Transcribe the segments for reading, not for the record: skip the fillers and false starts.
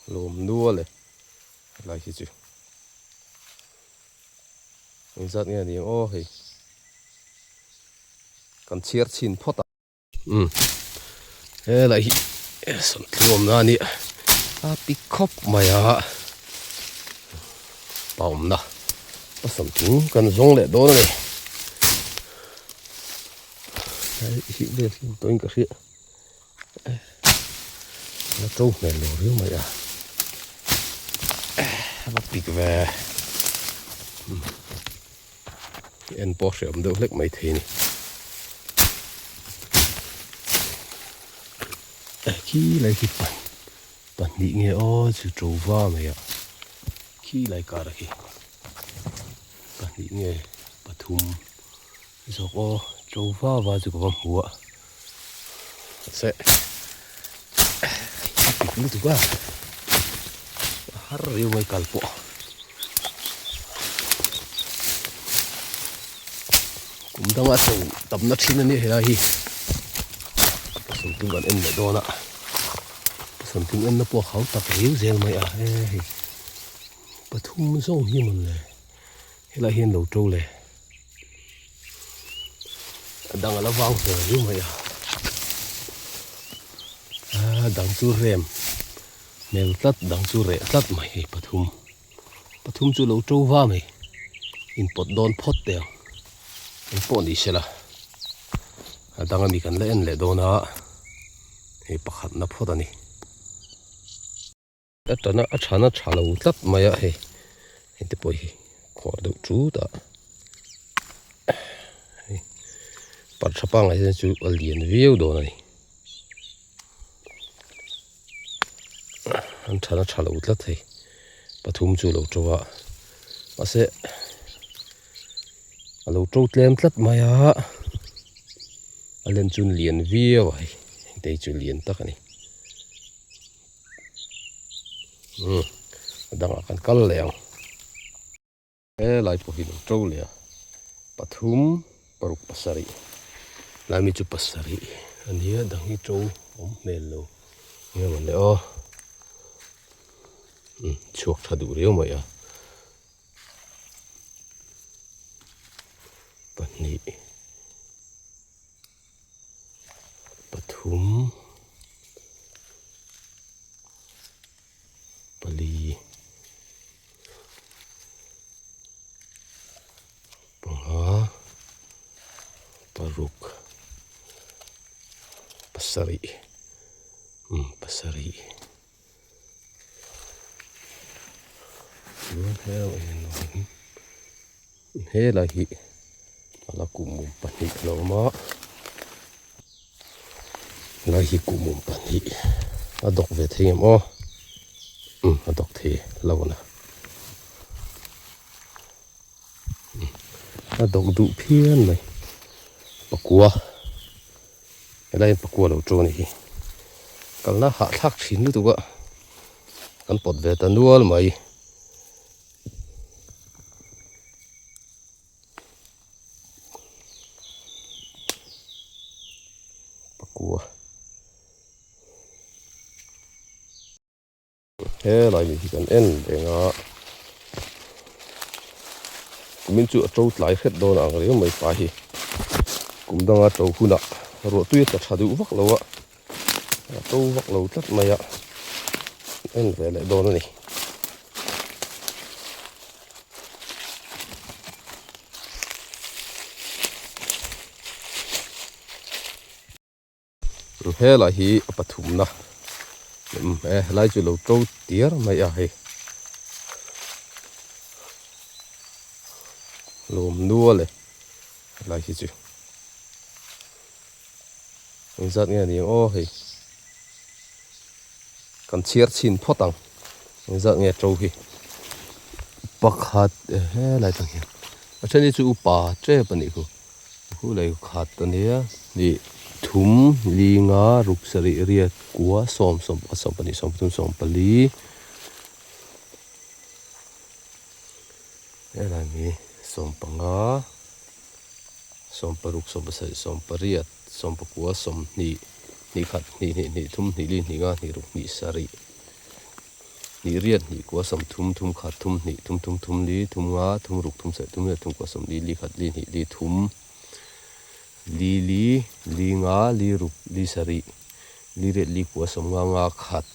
Lawm nual e helai hi chu engzat nge ni ang aw hei kan chhiar chhin phawt a. Umm helai hi sawmthlu awmna a nia a pik khawp mai a pa awmna a sawmthlu kan zawng leh dawn a ni hei hi vel hi tawhin ka hria. La to hmel lo riau mai a a pik ve en pawh hreawm deuh hlek mai thei a ni khi lai khi pahnih nge aw chu to va mai a khi lai kar khi pahnih nge pathum zawk aw to va va chu ka va hmu a. Se a pik lutuk a a har riau mai kal pawh kum danga chho tamna thin a nia helai hi pasawmthum kan en leh dawn a pasawmthum enna pawh a hau tak riau zel mai a he hei pathum zawng hi mawn le helai hian lo to le. A dang a la vang hmel riau mai a a dang chu rem hmel tlat dang chu reh tlat mai hei pathum pathum chu lo to va mai inpawt dawn phawt teh ang eng pawh ni sela a dang ami kan la en leh dawn a hei pakhat na phawt a ni. A tana a thana tha lo tlat mai a hei hei te pawh hi khawr deuh tut a hei parṭha pangngai hian chu a lian viau dawn a ni an thana tha lo tlat hei pathum chu a lo to a mahse a lo to tlem tlat mai a a len chu lian viau a hei hei te hi chu lian tak a ni. Umm a dangah kan kal leh ang helai pawh hi lo to leh a pathum paruk pasarih lai mi chu pasarih a nia dang hi to awm hmel lo eng emaw le aw umm chhuak tha duh riau mai a pahnih. Pathum pali panga paruk pasarih umm pasarih chuan helai hi a la kuhmum pahnih a lo awm a helai hi kuhmum pahnih a dawk ve thei em aw umm a dawk thei lo na a dawk duh phian mai pakua helai hian pakua lo ṭo a nih hi kalna hahthlak thin lutuk a kan pawt ve ta nual mai. Pakua Helai mi hi kan en reng a kumin chu a to tlai hret dawn ang riau mai pa hi kum danga to hunah ruah tui a tla tha duh vak lo a a to vak lo tlat mai a en ve leh dawn a ni. Helai hi a pathumna e helai chu lo to tiar mai a hei lawm nual e helai hi chu engzat nge ni ang aw hei. Kan chhiar chhin phawt ang engzat nge to hi pakhat helai tang hian a then hi chu upa tep a nih khu khu lei khat a nia nih thum li nga ruk sarih riat kua sawm sawm pakhat sawm pahnih sawm pathum sawm pali helai hi sawm panga sawm paruk sawm pasarih sawm pariat. Sawmpakua sawmhnih, hnih khat, hnih hnih, hnih thum, hnih li, hnih nga, hnih ruk, hnih sarih. Hnih riat hnih kua sawm thum thum khat thum hnih thum thum thum li thum nga thum ruk thum sarih thum riat thum kua sawm li li khat li hnih li thum li li li nga li ruk li sarih li riat li kua sawm nga nga khat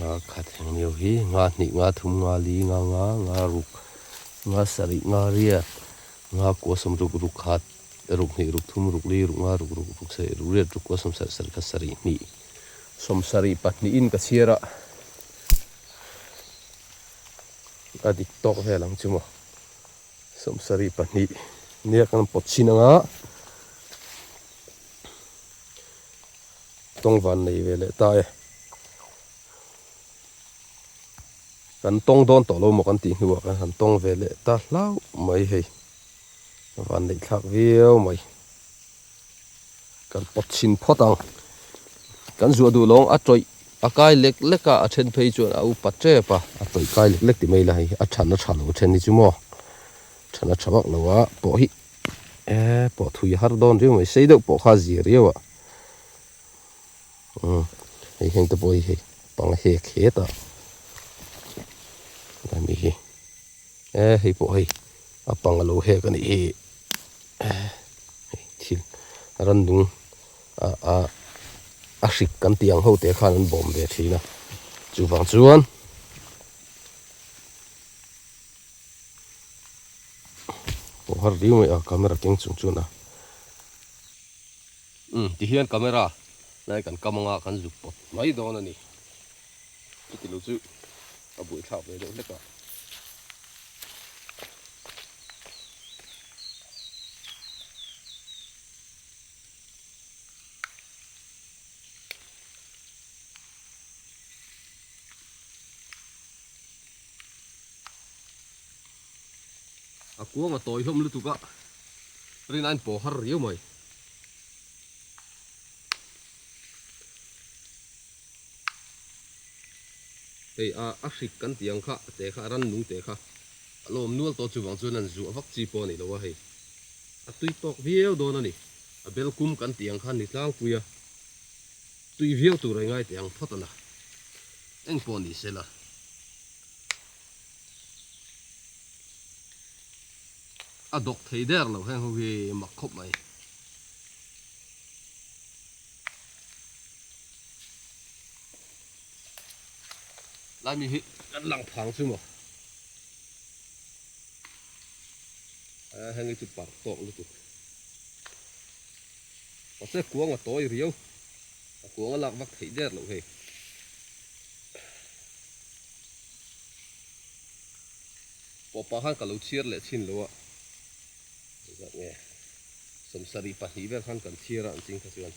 nga khat heng lio hi nga hnih nga thum nga li nga nga nga ruk nga sarih nga riat nga kua sawm ruk ruk khat ruk hnih ruk thum ruk li ruk nga ruk ruk ruk sarih ruk riat ruk kua sawm sarih sarih khat sarih hnih. Sawmsarih pahnihin ka chhiar a, a dik tawk vel ang chu maw. Sawmsarih pahnih nia kan pawt chhin anga tawng van nei ve leh ta e. Kan tawng dawn tawh lo maw kan tih hnuah kan han tawng ve leh ta hlauh mai hei, van neih thlak viau mai. Kan pawt chhin phawt ang. Kan zuah duh lawng a tawih a kai lek lek a, a then phei chuan a upa tep a, a tawih kai lek lek ti mai la hei a than a tha lo then hi chu maw than a tha vak lo a pawh hi e pawh thui a har dawn riau mai sei deuh pawh kha a zia riau a umm hei heng te pawh hi hei pang hek het a mi hi e hei pawh hei a pang a lo hek a nih hi. Hei thil rannung a a a hrik kan tih ang ho te khan an bawm ve thin a chuvang chuan pawh har riau mai a camera keng chung chuan a umm tihian camera lai kan kam anga kan zuk pawt mai dawn a ni chuti lo chu a buaithlak ve deuh hlek a. A kuang a tawi hlawm lutuk a, rin a inpawh har riau mai. Hei a a hrik kan tih ang kha te kha a rannung te kha a lawm nual tawh chuvang chuan an zuah vak chi pawh a ni lo a hei a tui tawk viau dawn a ni a bel kum kan tih ang kha ni tlangpui a tui viau tur a ingai teh ang phawt a na eng pawh ni sela. A dawk thei der lo heng ho hi mak khawp mai. Lai mi hi kan lang phang chu maw. A heng hi chu parh tawk lutuk. Mahse kuang a tawi riau. A kuang a lak vak theih der loh hei. Pawh pah khan ka lo chhiar leh chhin lo a. Zat nge. Sawmsarih pahnih vel khan kan chhiar a an ching kha chuan.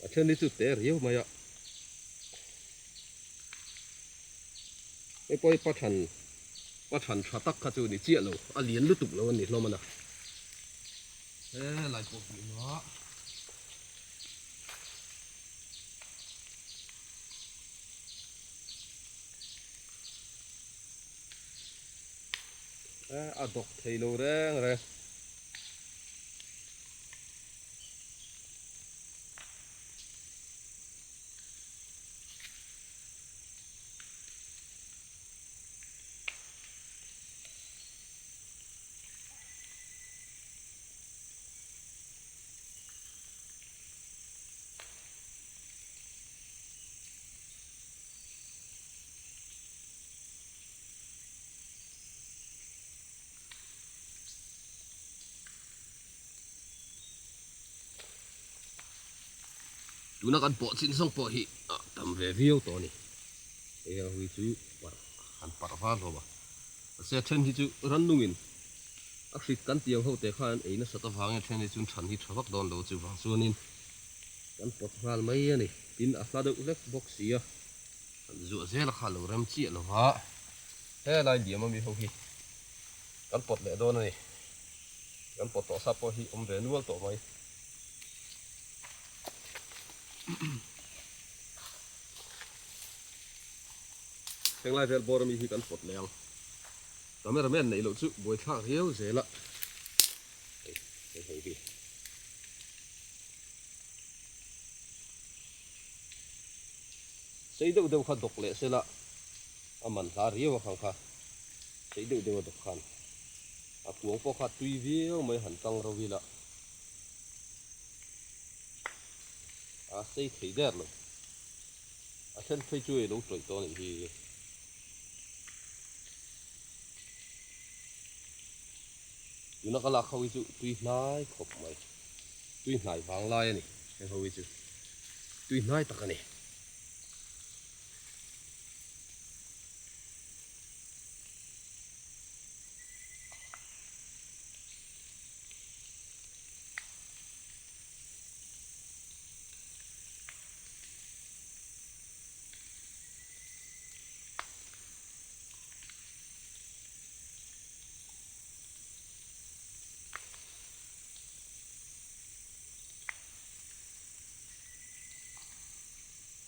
A then hi chu te riau mai a hei pawh hi pathan pathan tha tak kha chu ni chiah lo a lian lutuk lo a ni hlawm a na. He lai pawh hi a A dawk thei lo reng reng. Tuna kan pawh chin zawng pawh hi a tam ve viau tawh a ni. Hei ang hi chu parh han parh var hlawm a. Mahse then hi chu rannungin a hrit kan tiang ho te khan an ei nasat avangin then hi chuan than hi tha vak dawn lo chuvang chuanin kan pawt nghal mai a ni. Tin a hla deuh hlek bawk si a, kan zuah zel a kha lo rem chiah lo va, helai liam ami ho hi kan pawt leh dawn a ni. Kan pawt tawh sa pawh hi awm ve nual tawh mai. Henglai vel bawr ami hi kan pawt leh ang. Camera man neih loh chu buaithlak riau zel a. Hei hei ho hi. Sei deuh deuh kha dawk leh sela a man hla riau a khang kha. Sei deuh deuh a dawk khan a kuang pawh kha tui viau mai han tang ro ila. A sei thei der lo. A then phei chu ei lo tawih tawh a nih hi. Tuna ka lak ho hi chu tui hnai khawp mai. Tui hnai vang lai a ni heng ho hi chu. Tui hnai tak a ni.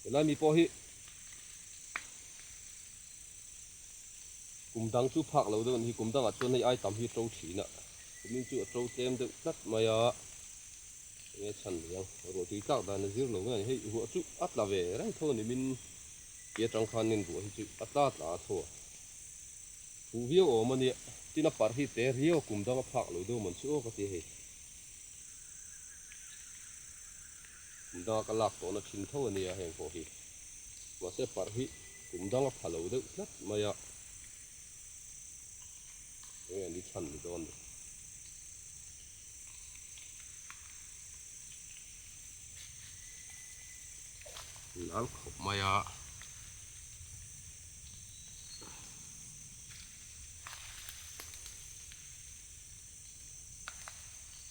Helai mi pawh hi kum dang chu phak lo deuh a ni hi kum dangah chuan hei ai tam hi a to thin a kumin chu a to tlem deuh tlat mai a. Enge chhan ni ang, ruah tui tlak dan a zir lo nge hei ruah chu a tla ve reng tho a ni min ti atang khanin ruah hi chu a tla tla a tho a, fuh viau awm a nia, tin a parh hi te riau kum dang a phak lo deuh man chu aw ka ti hei, kum danga ka lak tawhna thin tho a nia heng pawh hi, mahse parh hi kum dang a pha lo deuh tlat mai a, enge ni chhan ni dawn ni. Lal khawp mai a.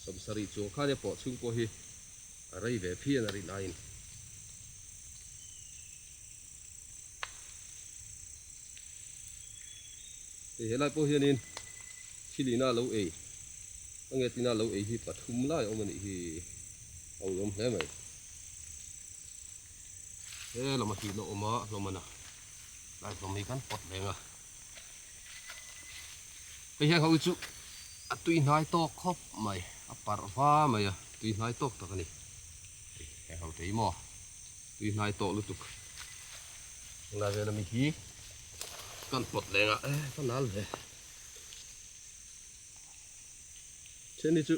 Sawmsarih chuang khan e pawh chhung pawh hi a rei ve phian a rin aiin. Hei helai pawh hianin thil ina lo ei a nge tina lo ei hi pathum lai a awm a nih hi a awm hle mai. He lama hi la awm a hlawm a na lai hlawm hi kan pawt reng a hei hian ho hi chu a tui hnai tawk khawp mai a parh va mai a tui hnai tawk tak a ni hei ho te hi maw. Tui hnai tawh lutuk. Helai vel ami hi kan pawt leng a e ka nal ve. Then hi chu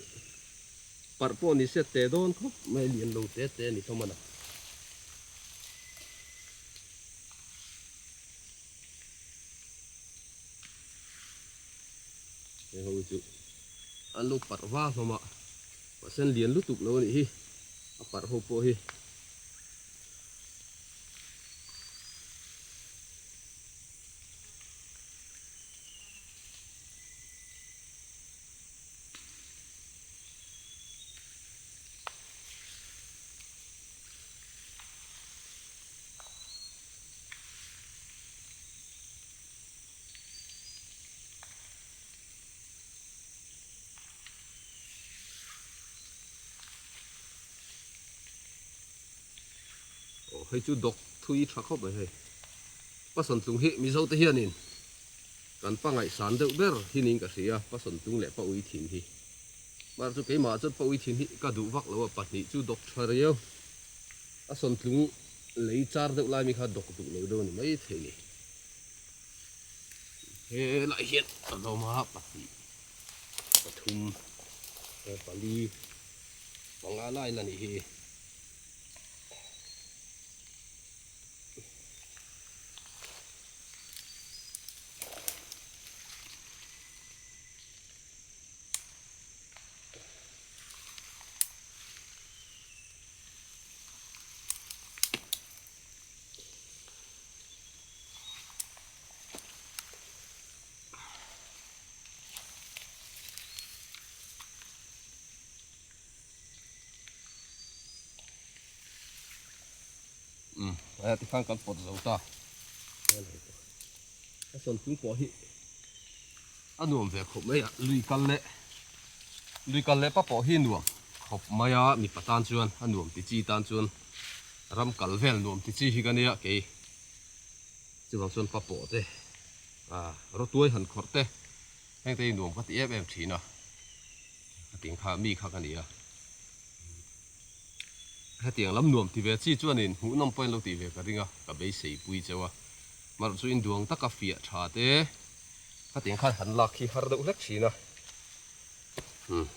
parh pawh ni se te dawn khawp mai lian lo te te a ni hlawm a na. Heng ho hi chu an lo parh va hlawm a mahse an lian lutuk lo a nih hi a parh ho pawh hi. Aw hei chu dawk thui tha khawp mai hei Pasawntlung hi Mizo te hianin kan pa ngaihsan deuh ber hi niin ka hria Pasawntlung leh Pa Uithin hi mahse chu keimah chuan Pa Uithin hi ka duh vak lo a pahnih chu dawk tha riau a sawntlung lei char deuh lai mi kha dawk duh lo deuh a ni maithei ni helai hian a lawm a pahnih pathum pali panga lai la nih hi. Tikhan kan pawt zo ta. A sawn chung pawh hi a nuam ve khawp mai a, lui kal leh lui kal leh pa pawh hi nuam khawp mai a, mipa tan chuan a nuam ti chi tan chuan ram kal vel nuam ti chi hi ka nia kei chuvang chuan pa pawh te ah rawtuai han khawrh te heng te hi nuam ka ti em em thin a, a ting kha mi kha ka ni a. Hetiang lam nuam ti ve chi chuanin hmuhnawm pawhin lo tih ve ka ring a, ka beisei pui cheu a. Marh chu induang taka fiah tha te, hetiang khan han lak hi har deuh hlek thin a. Umm.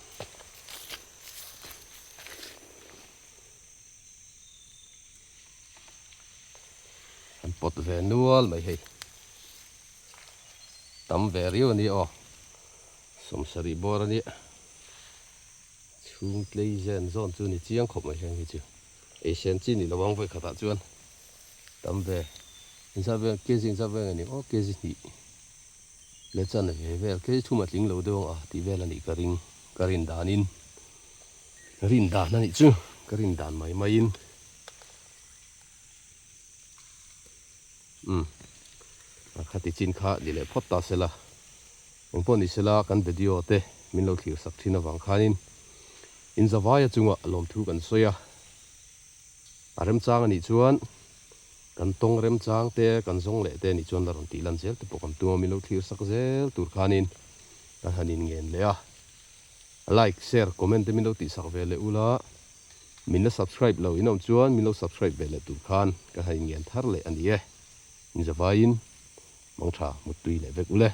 Han pawt ve nual mai hei. Tam ve riau a ni aw. Sawmsarih bawr a nia. Chhung tlei zen zawn chu ni chiang khawp mai heng hi chu ei sen chi ni lo ang vawi khatah chuan tam ve inzat vel kg inzat vel nge ni aw kg hnih leh chan ve vel kg thum a tling lo deuh ang a tih vel a nih ka ring ka rin danin rin dan a nih chu ka rin dan mai maiin umm a khati chin kha ni leh phawt ta sela. Engpawh ni sela kan video te min lo thlir sak thin avang khanin in zavaia chungah lawmthu kan sawi a, a remchang anih chuan kan tawng remchang te kan zawng leh te anih chuan la rawn tih lan zel te pawh kan tum a, min lo thlir sak zel tur khanin kan han inngen leh a, like, share, comment te min lo tih sak ve leh ula, min la subscribe lo in awm chuan min lo subscribe ve leh tur khan kan han inngen thar leh a ni e, in zavaiin mangtha muttui leh vek ule.